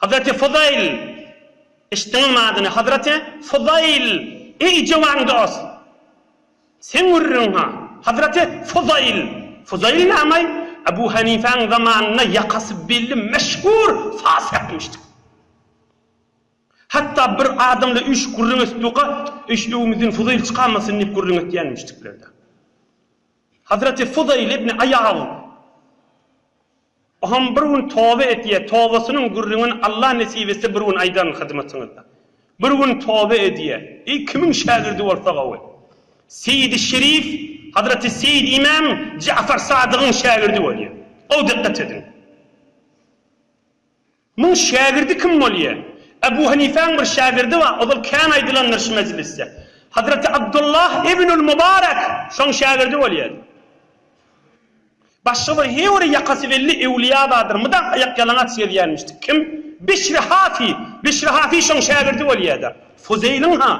Hazreti Fuzaýl, eşitdiňizmi adyny? Hazreti Fuzaýl, eý jowan dost! Seň gürrüňiň-ha, Hazreti Fuzaýl. Fuzaýl näme-aý? Ebu Hanifäň zamanynda ýakasy belli meşhur fasykmyşdyk. Hatda bir adamla üýşüp gürrüň etduka, Eý şu öwümizden Fuzaýl çykamasyn diýip gürrüň etýänmişdikler-de. Hazreti Fuzaýl ibn Aýaz Oham bir gün toba edýär, tobasynyň gürrüňini Allah nesip etse bir gün aýdaryn hyzmatyňyzda. Bir gün toba edýär. Eý kimiň şägirdi bolsa gowy. Seýidi Şerif Hazreti Seýid Imam Jafar Sadygyň şägirdi bolýar. Gowy dykgat ediň. Muň şägirdi kim bolýar? Ebu Hanifäň bir şägirdi bar, ozal kän aýdylandyr şu mejlisde. Hazreti Abdullah ibnül Mubarek şoň şägirdi bolýar. Başga bir he bir ýakasy belli öwlüýa bardyr, mydam aýakýalaňaç gezýänmişdi. Kim? Bişri Hafi. Bişri Hafi şoň şägirdi bolýar-da. Fuzeýliň-ha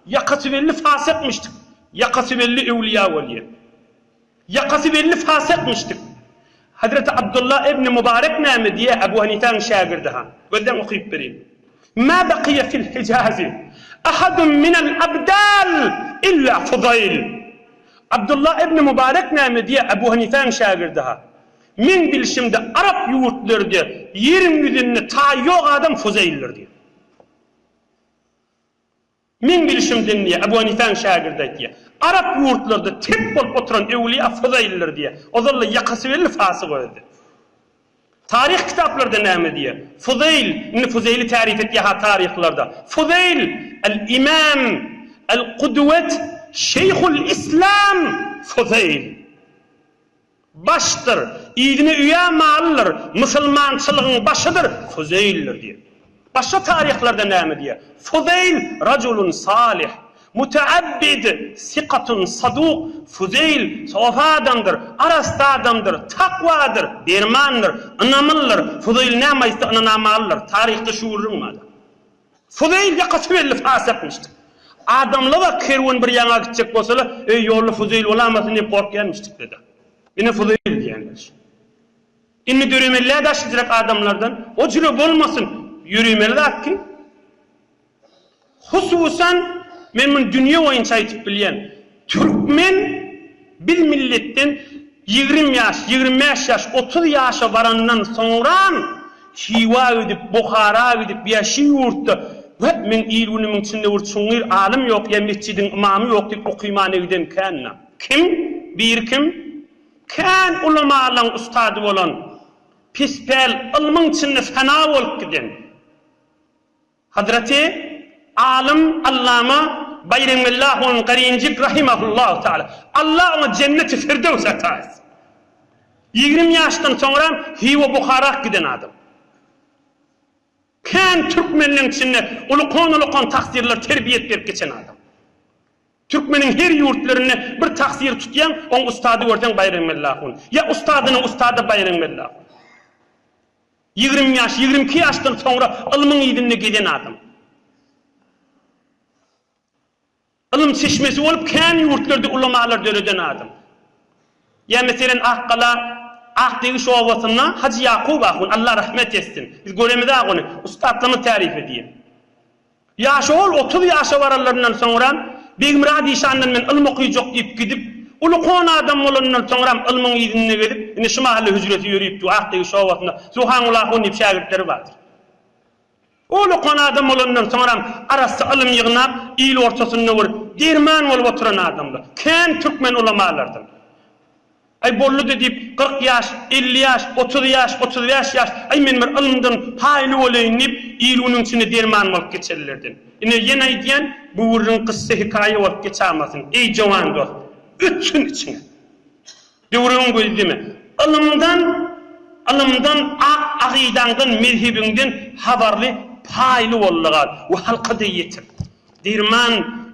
ýakasy belli fasykmyşdyk. Ýakasy belli öwlüýa bolýar. Ýakasy belli fasykmyşdyk. Hazreti Abdullah ibn Mubarek näme diýýär, Ebu Hanifäň şägirdi-ha. Gözläň okyp bereýin. Mä bakyýe fil Hijazi ahadun minel abdal illa Fuzaýl. Abdullah ibn Mubarek näme diýýär, Ebu Hanifäň şägirdi-ha. Meň bilşimde arap ýurtlarda ýeriň ýüzünde taý ýok adam Fuzaýldyr diýýär. Meň bilşimden diýýär, Ebu Hanifäň şägirdi aýtýar. Arap ýurtlarda tep bolup oturan öwlüýä Fuzaýldyr diýýär. Ozal-da ýakasy belli fasyk özi. Taryh kitaplarda näme diýýär? Fuzaýl, indi Fuzaýly täryf etýär-ha taryhlarda. Fuzaýl, el-imam, el-kudwet, şeýhul-islam Fuzaýl. Başdyr, yzyna üýä malydyr, musulmançylygyň başydyr, Fuzeýldir diýýär. Başga taryhlarda näme diýýär? Fuzeýl rajulun salyh, muteabbid, sikatun saduk, Fuzeýl sopy adamdyr, arassa adamdyr, takwadyr, dermandyr, ynamlydyr, Fuzeýl näme aýtsa ynanamalydyr. Taryhda şu gürrüň bar. Fuzeýl ýakasy belli fasykmyşdyr. Adamlar-a kerwen bir ýaňa gitjek bolsalar, Eý, ýolda Fuzeýl bolamasyn diýip gorkýanmyşdykda-da. Ine Fuzeýl diýenler şu. Indi döremeli-dä daşyjrak adamlardan, o jüre bolmasyn, ýöremeli zat ki. Hususan, men muny dünýe boýunça aýdyp bilýän, türkmen biz milletden 20 ýaş, 25 ýaş, 30 ýaşa barandan soňram Hywa gidip, Buhara gidip ýa şi ýurtda Weh, meň il-günümiň içinde bir çuňňur alym ýok ýa metjidiň ymamy ýok diýip okymana giden kän-da. Kim? Biri kim? Kän ulamalaň ustady bolan, pespäl ylmyň içinde fena bolup giden. Hazreti alym allama Baýramgeldi ahun Garinjik rahimahullahu taala. Allah oňa jenneti firdöws ata etsin. 20 ýaşdan soňram Hywa Buhara giden adam. Kän türkmenleň içinde ulukon-ulukon taksirler terbiýet berip geçen adam. Türkmeniň her ýurtlarynda bir taksir tutýaň, oň ustady görseň Baýramgeldi ahun. Ýa ustadynyň ustady Baýramgeldi ahun. 20 ýaş, 22 ýaşdan soňra ylmyň yzynda gezen adam. Ylym çeşmesi bolup kän ýurtlarda ulamalar döreden adam. Ýa meselen Akgala, Akdegiş obasynda Hajy Ýakup ahun, Allah rahmet etsin. Biz göremizak ony, ussatlarymyz täryp edýär. Ýaşy ol 30 ýaşa baranlaryndan soňram Begmyrat işandan men ylym okyjak diýip gidip, uly kon adam bolanyndan soňram ylmyň yzynda gezip, indi şu mahally hüjresi ýörüp dur Akdegiş obasynda Suhanguly ahun diýip şägirtleri bardyr. Ol okan adam bolandan soňram arassa ylym ýygnap, il ortasynda bir derman bolup oturan adamlar. Kän türkmen ulamalardan. Aý boldy-da diýip, 40 ýaş, 50 ýaş, 30 ýaş, 35 ýaş, aý men bir ylymdan paýly bolaýyn diýip, il-günüň içinde derman bolup geçenlerden. Ine, ýene aýdýan, bu gürrüň kyssa-hekaýa bolup geçamasyn. Eý, jowan dost, ötsün içiňe. Döwrüň gözleme. Ylymdan, ylymdan, ak agydaňdan, mezhebiňden habarly, paýly boldy gal we halka-da ýetir. Derman,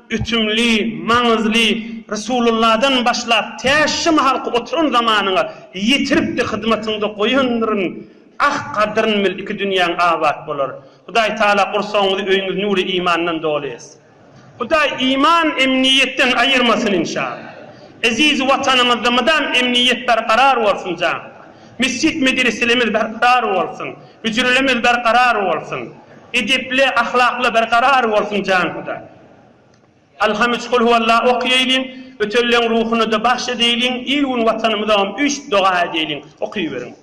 ötümli, maňyzly Resulullahdan başlap tä şu mahalky oturan zamanyňa ýetirip-de hyzmatyňda goýandyryn. Ah, gadyryn bil, iki dünýäň abat bolar. Hudaý Tagala gursagyňyzy, öýüňizi nury imandan doly etsin. Hudaý iman emniýetden aýyrmasyn inşallah. Eziz watanymyzda mydam emniýet berkarar bolsun jan. Mesjit medreselerimiz berkarar bolsun. Hüjrelerimiz berkarar bolsun. Edepli, ahlakly berkarar bolsun jan Hudaý. Alham üç Kulhuwalla okýaýlyň, ötenleň ruhuna-da bagş edeýliň, il-gün Watanymyzagam üç doga edeýliň. Okyberiň.